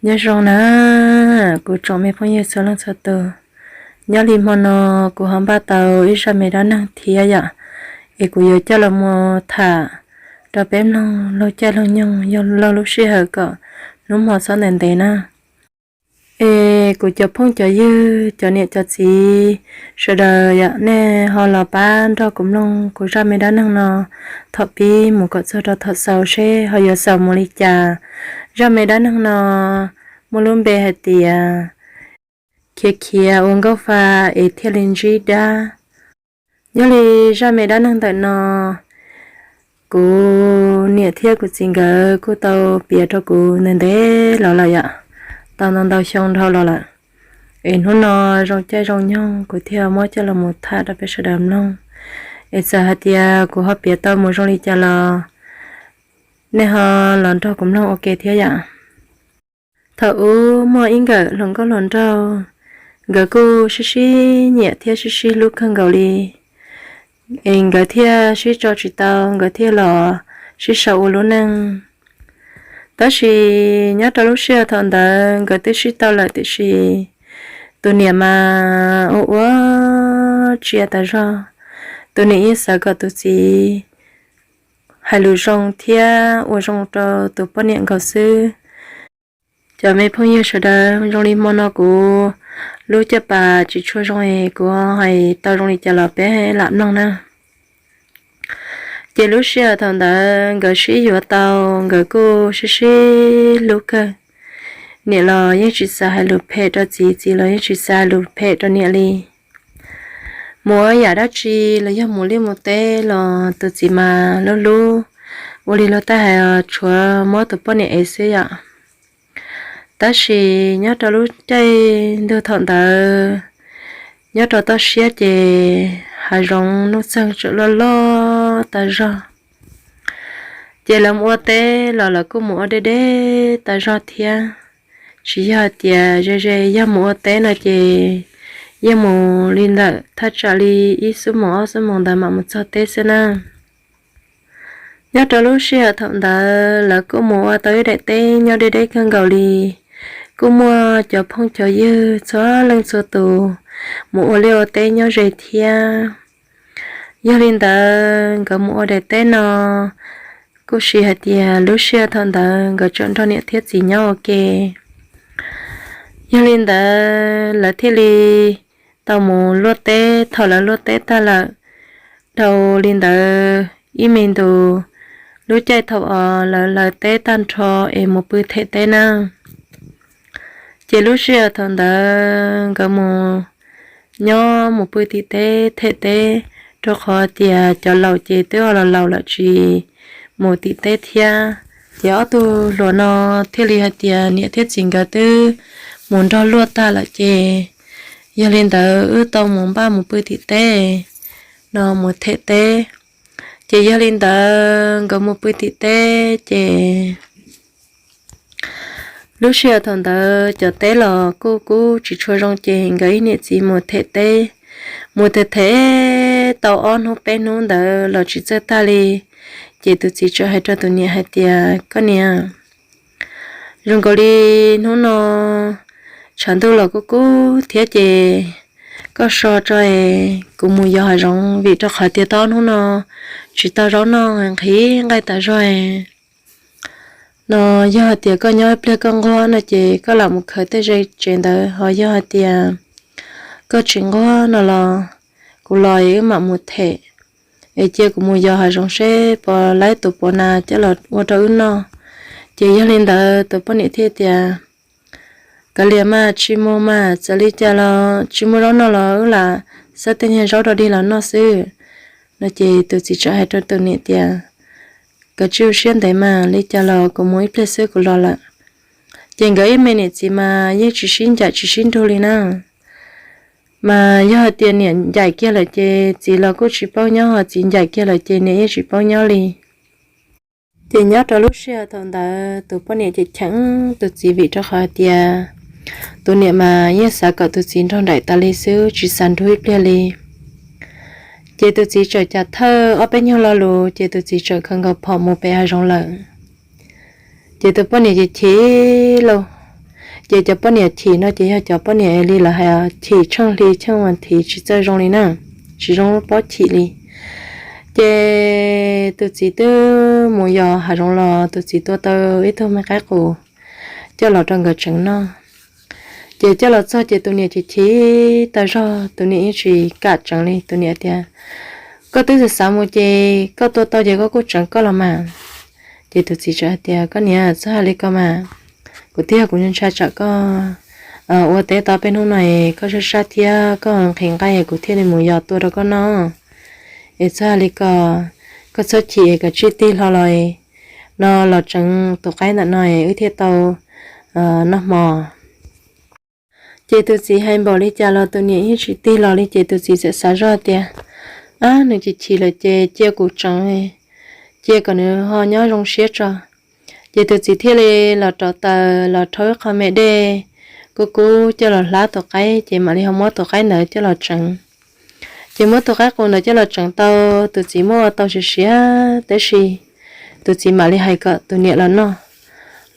Nyob zoo na, kuv tsoom me phooj ywg txhua leej txhua tus, nyob li hmo no kuv ho npaj tau ib zaj me dab neeg thiab yom, es kuv yuav coj los mus tham rau peb mloog laug caij laug nyoog yog laug lub sij hawm kom hnub hmo txhob ntev ntev na. Es kuv cov phooj cov ywg, cov niam cov txiv sawv daws yom, nej ho los pab nrog kuv mloog kuv zaj me dab neeg no thaum pib mus kom txog rau thaum xaus seb ho yuav xaus mus li cas. Zaj me dab neeg no muaj lub npe hais tias khiav khiav ua nkauj fa es thiaj li ntsib dab. Nyob li zaj me dab neeg ntawm no, kuv niam thiab kuv txiv nkawd kuj tau piav rau kuv ntev ntev los lawm yom, tau ntau ntau xyoo dhau los lawm. Es hnub no zoo caij zoo nyoog kuv thiaj muab coj los mus tham rau peb sawv daws mloog. Es txawm hais tias kuv ho piav tau mus zoo li cas los nej ho los nrog kuv mloog ua ke thiab yom. Thaum ub muaj ib nkawm hluas nkauj hluas nraug, nkawd kuj sib sib nyiam thiab sib sib hlub kawg nkaus li. Es nkawd thiaj sib tso tsis tau, nkawd thiaj los sib sau ua lub neej. Tab sis nyob rau lub sij hawm thaum ntawd nkawd twb sib tau lawm tiam sis tus niam mas ua ua tsiav tas zog. Tus niam yeej xav kom tus txiv hais lus zoo thiab ua zoo rau tus poj niam nkaus xwb. Cov me phooj ywg sawv daws, zoo li hmo no kuv lub caj pas tsis tshua zoo es kuv hais tau zoo li cas los peb lam mloog na. Ces lub sij hawm thaum ntawd nkawd sib yuav tau, nkawd kuj sib sib hlub kawg. Niam los yeej tsis xav hais lus phem rau txiv, txiv los yeej tsis xav hais lus phem rau niam li. Mus ua yam dab tsi los yog mus liaj mus teb los tus txiv mas hlub hlub, ua li luag tej hais tshuav muab tus poj niam ev xwb yom. Tab sis nyob rau lub caij ntuj thaum ntawd, nyob rau toj siab ces hav zoov nuj txeeg tseem loj loj tas zog. Ces lawv mus ua teb los lawv kuj mus ua deb deb tas zog thiab. Tsis yog hais tias ze ze, yog mus ua teb no ces yeej mus li ntawm thaj tsam li ib xuab moos ob xuab moos ntawd mam mus txog teb xwb na. Nyob rau lub sij hawm thaum ntawd lawv kuj mus ua tau ib daim teb nyob deb deb kawg nkaus li. Kuj muaj cov phooj cov ywg txhua leej txhua tus mus ua liaj ua teb nyob ze thiab. Yog li ntawd nkawd mus ua daim teb no, kuj sis hais tias lub sij hawm thaum ntawd nkawd tseem nrog niam thiab txiv nyob ua ke. Yog li ntawd lawv thiaj li tau mus luaj teb. Thaum lawv luaj teb tag lawm, dhau li ntawd ib me ntus, lub caij thaum uas lawv lawv teb tag nrho es mus pw them teb na, ces lub sij hawm thaum ntawd nkawd mus nyob mus pw tim teb them teb, rau qhov tias cov laus ces twb los laus lawm tsis mus tim teb thiab. Ces ob tug hluas no thiaj li hais tias niam thiab txiv nkawd twb mus nrog luaj tag lawm ces yog li ntawd wb tau mus npaj mus pw tim teb no mus them teb. Ces yog li ntawd nkawd mus pw tim teb ces lub sij hawm thaum ntawd cov teb los kuj kub tsis tshua zoo ces nkawd ib niam txiv mus them teb, mus them them tau ob hnub peb hnub ntawd los tsis txawj tag li. Ces tus txiv txawm hais rau tus niam hais tias, koj niam, zoo nkaus li hnub no tshav ntuj los kuj kub thiab ces koj so tso es kuv mus yos hav zoov vim rau qhov tias tau ob hnub no tsis tau zaub noj, nqhis nqaij tas zog no. Yog hais tias koj nyob ib pliag koj nquag no ces koj lam mus khaws tej ze tsev ntawd, ho yog hais tias koj tsis nquag no los kuv los es wb mam mus them, es cia kuv mus yos hav zoov seb puas laib tus puav nas coj los ua rau wb noj. Ces yog li ntawd tus poj niam thiaj tias, kav liam mas, tsis mus mas, txawm li cas los tsis muaj zaub noj los wb lam xawb tej niag zaub rau dig los noj xwb no. Ces tus txiv txawm hais rau tus niam tias, koj tsis ua siab ntev mas, li cas los kuv mus ib pliag xwb kuv los lawm. Ces nkawd ib me niam txiv mas yeej tsis sib ncaim tsis sib nrug li na. Mas yog hais tias niam ncaim kiag lawm ces txiv los kuj tsis paub nyob, ho txiv ncaim kiag lawm ces niam yeej tsis paub nyob li. Ces nyob rau lub sij hawm thaum ntawd tus poj niam ces cheem tus txiv vim rau qhov hais tias tus niam mas yeej xav kom tus txiv nrog nraim tas li xwb, tsis xav nrug ib pliag li. Ces tus txiv txawm cam thawj ob peb nyuag lo lus ces tus txiv txawm khaws nkaus phom mus pem hav zoov lawm. Ces tus poj niam ces chim lauj, Ces cov poj niam chim no ces yog cov poj niam li lawv hais, chim tsheej hli tsheej vas thiv tsis txawj zoo li na, tsis zoo pob chim li. Ces tus txiv twb mus yos hav zoov los tus txiv tua tau ib tug me qaib qus coj los rau nkawd tseev noj. Ces coj los txog ces tus niam chim chim tag zog, tus niam yeej tsis kam tseev li. Tus niam tias, koj twb xav xav mus ces koj tua tau ces koj kuj tseev koj los mas. Ces tus txiv txawm hais tias, koj niam, txhob hais li ko mas, kuv thiaj yog kuv ntshai tsam koj ua teb tau peb hnub no es koj sab sab thiab koj nqhis nqaij es kuv thiaj li mus yos tua rau koj noj. Es txhob hais li ko, koj txhob chim es koj tsij tig hlo los no los tseev tus qaib ntawm no es wb thiaj tau noj hmo. Ces tus txiv hais npaum li cas los tus niam yeej tsis tig los li ces tus txiv txawm xav zog tias, ab, nws chim chim lawm ces cia kuv tseev, cia kom nws ho nyob zoo siab tso. Ces tus txiv thiaj li los rauv taws los rhaub ib qho me dej kub kub coj los hlab tus qaib ces mam li ho muab tus qaib ntawd coj los tseev. Ces muab tus qaib qus ntawd coj los tseev tau, tus txiv muab ua tau siav siav tab sis tus txiv mam li hais kom tus niam los noj,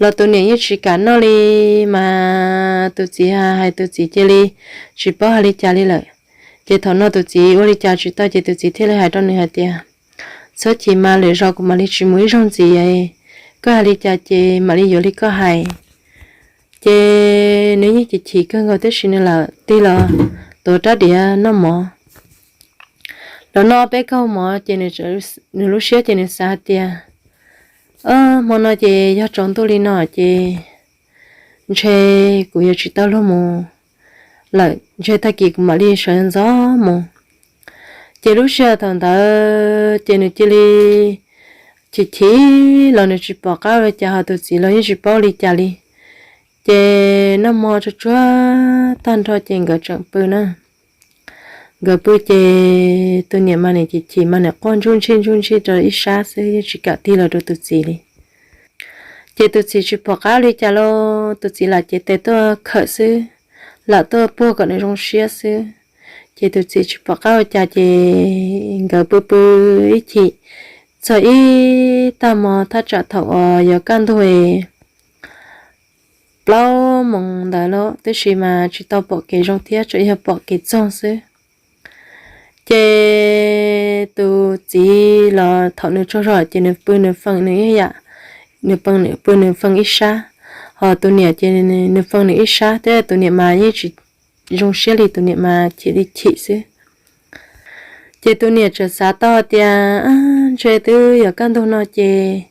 los tus niam yeej tsis kam noj li. Mas tus txiv hais tus txiv cia li tsis paub hais li cas li lawm. Ces thaum no tus txiv ua li cas tsis tau ces tus txiv thiaj li hais rau nws hais tias, txhob chim mas, lwm zaus kuv mam li tsis mus ib zaug ntxiv, koj hais li cas ces mam li yuav li koj hais. Ces nws yeej chim chim kawg nkaus tab sis nws lam tig los tuav rab diav noj mov. Los noj peb kaug mov ces nws lub siab ces nws xav hais tias, hmo no ces yog tsaus ntuj li no ces ntshe kuv yuav tsis tau luag mus lawm, ntshe tag kis kuv mam li sawv ntxov mus. Ces lub sij hawm thaum ntawd ces nws cia li chim chim los nws tsis pom qab ua li cas, ho tus txiv los yeej tsis paub li cas li. Ces noj hmo tsuag tsuag tag nrho ces nkawd tseem pw na. Nkawd pw ces tus niam mas nws chim chim mas nws quaj ntsuj ntshij ntsuj ntshij rau ib sab xwb, yeej tsis kam tig los rau tus txiv li. Ces tus txiv tsis pom qab li cas los tus txiv lam cev tes tuaj khawm xwb, lam tuaj puag kom nws zoo siab xwb. Ces tus txiv tsis pom qab ua cas ces nkawd pw pw ib chim txog ib tag hmo, thaj tsam thaum uas yuav kaj ntug plaub moos ntawd lawm tab sis mas tsis tau pom kev zoo thiab, tsuas yog pom kev txoog xwb. Ces tus txiv los thaum nws tsaug zog ces nws pw nws fee nws ib yam, nws pw nws fee ib sab, ho tus niam ces nws fee nws ib sab, thiab tus niam mas yeej tsis zoo siab li, tus niam mas chim li chim xwb. Ces tus niam txawm xav tau tias, ntshe twb yuav kaj ntug no ces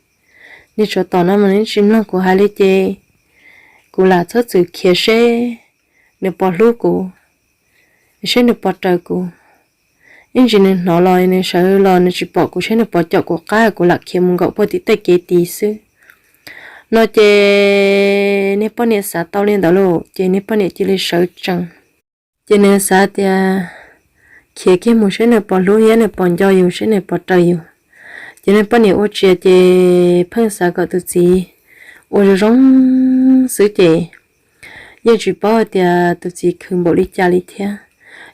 niag tsov tom no mas nws tsis mloog kuv hais li ces kuv lam txhob txwm khiav seb nws puas hlub kuv, seb nws puas raws kuv. Ib ntsis nws hnov los nws sawv los nws tsis pom kuv, seb nws puas caum kuv qab, kuv lam khiav mus nkaum puag tim tej kev tid xwb. No ces niag poj niam xav tau li ntawd lauj, ces niag poj niam cia li sawv tsees. Ces nws xav tias khiav kiag mus seb nws puas hlub thiab nws puas nco yus, seb nws puas raws yus. Ces niag poj niam ua tsis tiav ces pheej xav kom tus txiv ua zoo zoo xwb ces yeej tsis paub hais tias tus txiv khwv npaum li cas li thiab.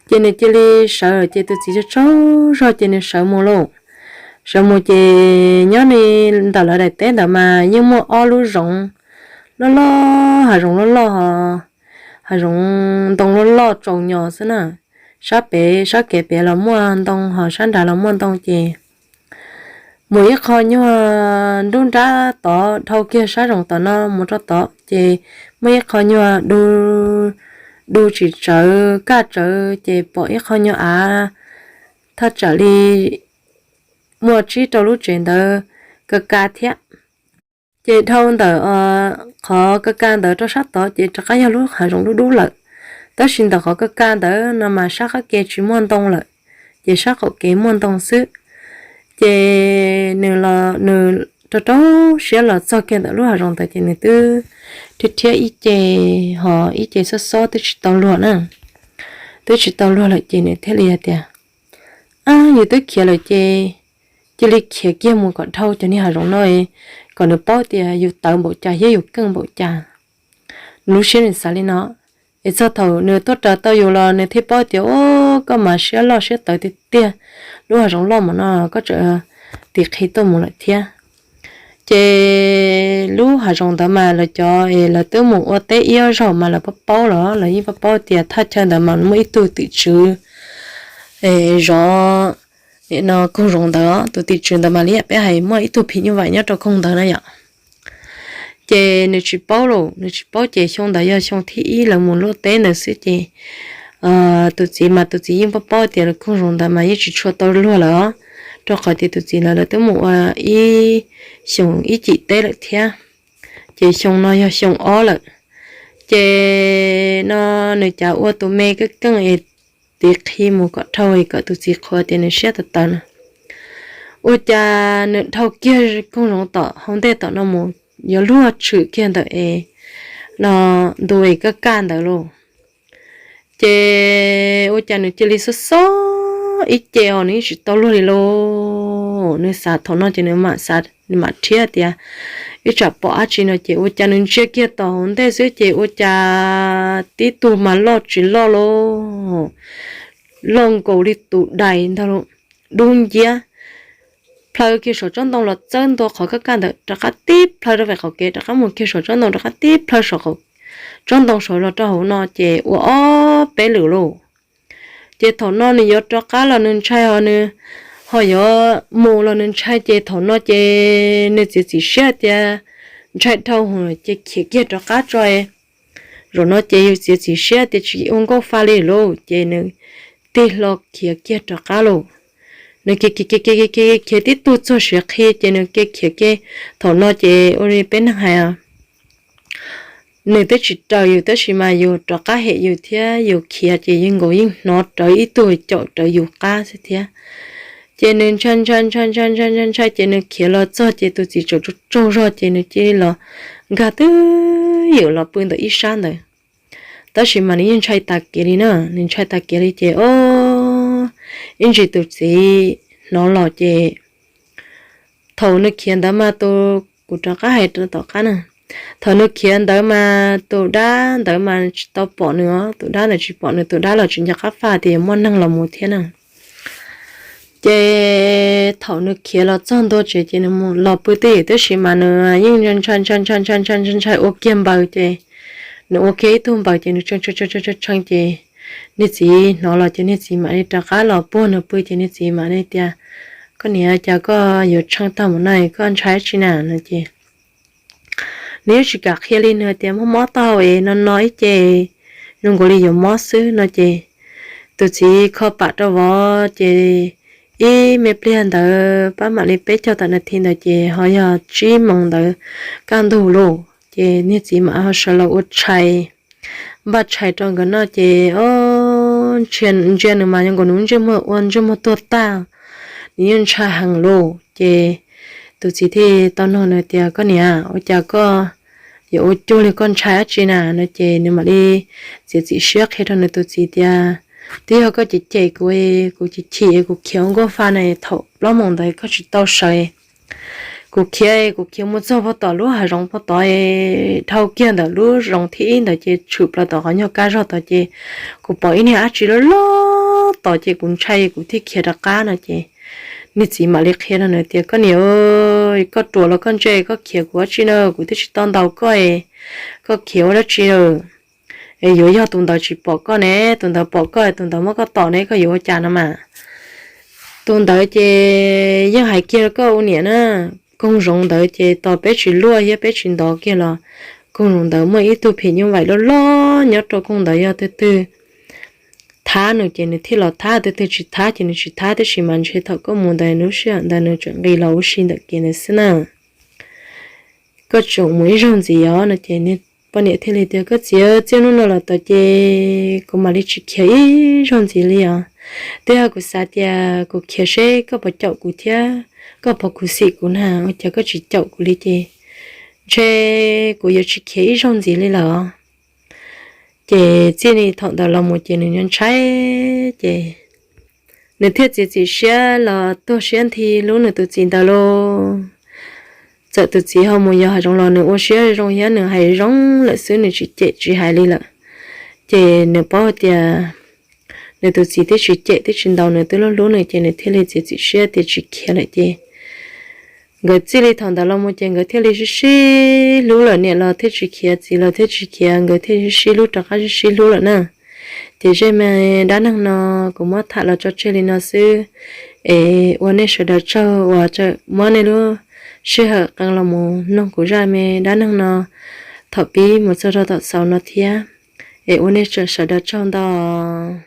Ces nws cia li sawv lawm ces tus txiv tsaug tsaug zog ces nws sawv mus lauj. Sawv mus ces nyob li ntawm lawv daim teb ntawd mas yeej muaj ob lub zoov loj loj, hav zoov loj loj, hav zoov ntoo loj loj tsaus nyos xwb na. Sab pem sab kev pem los muaj ntoo, ho sab nrad los muaj ntoo ces mus ib qho nyuag nruab nrab tod dhau kiag sab zoov tom no mus rau tod ces muaj ib qho nyuag du, du tsis tsawv kaj tsawv ces pom ib qho nyuag av thaj tsam li muaj tsib rau lub tsev ntawd ka ka thiab. Ces dhau ntawm qhov ka ka ntawd rau sab tod ces rov qab yog lub hav zoov dub dub lawm, tab sis ntawm qhov ka ka ntawd no mas sab qab ke tsis muaj ntoo lawm, ces sab qaum kev muaj ntoo xwb. Ces nws los nws rau rau siab los txog kiag ntawm lub hav zoov ntawd ces nws twb rhiab rhiab ib ce, ho ib ce xob xob twb tsis tau luag na, twb tsis tau luag lawm ces nws thiaj li hais tias, ab, yus twb khiav lawm ces cia li khiav kiag mus kom dhau cov niag hav zoov no, kom nws paub tias yus tawv npaum cas thiab yus keej npaum cas. Nws lub siab nws xav li no, es txog thaum nws tuaj raws tau yus los nws thiaj paub tias, o, koj mas siab loj siab tawv tiag tiag, lub hav zoov loj mus no koj tseem tiv qhi tuaj mus lawm thiab. Ces lub hav zoov ntawd mas lawv cov es lawv twb mus ua teb ib ob zaug mas lawv paub paub los lawv yeej paub paub tias thaj chaw ntawd mas muaj ib tug tim tswv zov no koog zoov ntawd. Tus tim tswv ntawd mas li yam peb hais muaj ib tug phim nyuj vais nyob rau koog ntawd na yom. Ces nws tsis paub los nws tsis paub ces xyoo ntawd yog xyoo thib ib lawv mus luaj teb ntawd xwb ces tus txiv mas tus txiv yeej paub paub tias lawv koog zoov ntawd mas yeej tsis tshua tau luag lawm, rau qhov tias tus txiv lawv lawv twb mus ua ib xyoos ib cim teb lawm thiab. Ces xyoo no yog xyoo ob lawm. Ces no nws cav ua tus me keej keej es tiv qhi mus kom dhau es kom tus txiv qhuas tias nws siab tawv tawv no. Ua cas nws dhau kiag koog zoov tom hauv ntej tom no mus yuav luag tshwm kiag ntawm es no ntu es kaj kaj ntawd lauj. Ces ua cas nws cia li xob xob ib ce os nws yeej tsis tau luag li lauj. Nws xav thaum no ces nws mam xav nws mam rhiab tias ib tsam pom dab tsi no ces ua cas nws ntsia kiag tom hauv ntej xwb ces ua cas tib tug mas loj tsis loj lauj, loj nkaus li tus dais ntag lauj, dub nciab. Plhaw kiag saum tsob ntoo los txawb ntua qhov kaj kaj ntawd rov qab tib plhaw rau pem qaum kev rov qab mus kiag saum tsob ntoo rov qab tib plhaw saum qaum tsob ntoo saud los rau hauv no ces ua ob peb lwm lauj. Ces thaum no nws yuav rov qab los nws ntshai ho nws ho yuav mus los nws ntshai ces thaum no ces nws txiav txim siab tias ntshai dhau hwv ces khiav kiag rov qab tso. Zaum no ces yus txiav txim siab tias tsis ua nkauj fa li lauj ces nws tig hlo khiav kiag rov qab lauj. Nws khiav khiav khiav khiav khiav khiav tib tug txog siav qhi ces nws khiav khiav kiag. Thaum no ces ua li peb neeg hais nws twb tsis raws yus tab sis mas yus rov qab hem yus thiab yus khiav ces yeej nkaus yeej hnov rawv ib tug caum rawv yus qab xwb thiab. Ces nws ntshai ntshai ntshai ntshai ntshai ntshai ntshai ces nws khiav los txog ces tus txiv tsaus tsaug zog ces nws cia li los nkag twb ywm los pw ntawm ib sab ntawd. Tab sis mas nws yeej ntshai tas kev li na, nws ntshai tas kev li ces o ib ntsis tus txiv hnov los ces thaum nws khiav ntawd mas tus, kuv rov qab hais rau tom qab na, thaum nws khiav ntawd mas tus dab ntawd mas tsis tau pom nws os, tus dab ntawd tsis pom nws, tus dab los tsis nco qab faj tias yuav muaj neeg los mus thiab na. Ces thaum nws khiav los txog ntua tsev ces nws mus los pw twj ywm tab sis mas nws yeej ntshai ntshai ntshai ntshai ntshai ntshai ntshai ua kiag npaws ces nws ua kiag ib tug npaws ces nws tshee tshee tshee ces niag txiv hnov los ces niag txiv mam li rov qab los puag nws pw ces niag txiv mam li tias, koj niam, cas koj yuav tshee tag mus no koj ntshai dab tsi na no ces nws yeej tsis kam qhia li, nws tias mob mob taub hau es no no ib ce, zoo nkaus li yuav mob xwb no ces tus txiv kho pam rau vov ces ib me pliag ntawd pab mam li peb caug tawm nas this ntawd ces ho yog tsib moos ntawd kaj ntug lauj ces niag txiv mam ho sawv los ua tshais, npaj tshais rau nkawd noj ces o ntsia nws mas zoo nkaus nws ntsej muag ua ntsej muag tuag tag, nws yeej ntshai heev lauj ces tus txiv thiaj tau nug nws tias, koj niam, ua cas koj yuav ua cuag li, koj ntshai dab tsi na no ces nws mam li txiav txim siab qhia rau nws tus txiv tias, twb yog koj cem cem kuv, kuv chim chim kuv khiav ua nkauj fa na, thaum plaub moos ntawd koj tsis tau sawv, kuv khiav kuv khiav mus txog puag tom lub hav zoov puag tod, dhau kiag ntawm lub zoov thib ib ntawd ces tshwm plaws tom qhov nyuag kab zog tod ces kuv pom ib niag dab tsi loj loj tod ces kuv ntshai kuv thiaj khiav rov qab no ces niag txiv mam li qhia rau nws tias, koj niam, koj ruam los koj ntse, koj khiav kuv dab tsi na, kuv twb tsis tau ntaus koj, koj khiav ua dab tsi lawm, yuav yog tus ntawd tsis pom koj ne, tus ntawd pom koj, tus ntawd muab koj tom ne, koj yuav ua cas no mas. Tus ntawd ces yeej hais kiag rau koj ua niam na, koog zoov ntawd ces tos peb tsis luaj thiab peb tsis ntov kiag los koog zoov ntawd muaj ib tug phim nyuj vais loj loj nyob rau koog ntawd, yog tus twg thab nws ces nws thiaj los thab, tus twg tsis thab ces nws tsis thab, tab sis mas ntshe thaum koj mus ntawd lub sij hawm ntawd nws tseem nqis los ua si ntawm kev ntawd xwb na. Koj tseem mus ib zaug ntxiv os no ces poj niam thiaj li tias, koj txiv, txij hnub no los tod ces kuv mam li tsis khiav ib zaug ntxiv li os. Twb yog kuv xav tias kuv khiav seb koj puas caum kuv thiab koj puas khuv xim kuv na, ua cas koj tsis caum kuv li ces ntshe kuv yuav tsis khiav ib zaug ntxiv li lawm os. Ces txij li thaum ntawd los mus ces nws ntshai ces nws thiaj txiav txim siab los tuag siab nthi hlub nws tus txiv ntawd lauj. Txawm tus txiv ho mus yos hav zoov los nws ua siab zoo thiab nws hais zoo lawm xwb, nws tsis cem tsis hais li lawm. Ces nws paub tias nws tus txiv twb tsis cem twb tsis ntaus nws, twb hlub hlub nws ces nws thiaj li txiav txim siab tias tsis khiav lawm ces Nkawd txij li thaum ntawd los mus ces nkawd thiaj li sib sib hlub lawm, niam los thiaj tsis khiav, txiv los thiaj tsis khiav, nkawd thiaj sib sib hlub rov qab sib sib hlub lawm na. Ces zej me dab neeg no kuv muab tham los tso tseg li no xwb. Es ua nej sawv daws tsaug uas tseem muab nej lub sij hawm qee los mus mloog kuv zaj me dab neeg no thaum pib mus txog rau thaum xaus no thiab. Es ua nej sawv daws tsaug ntau.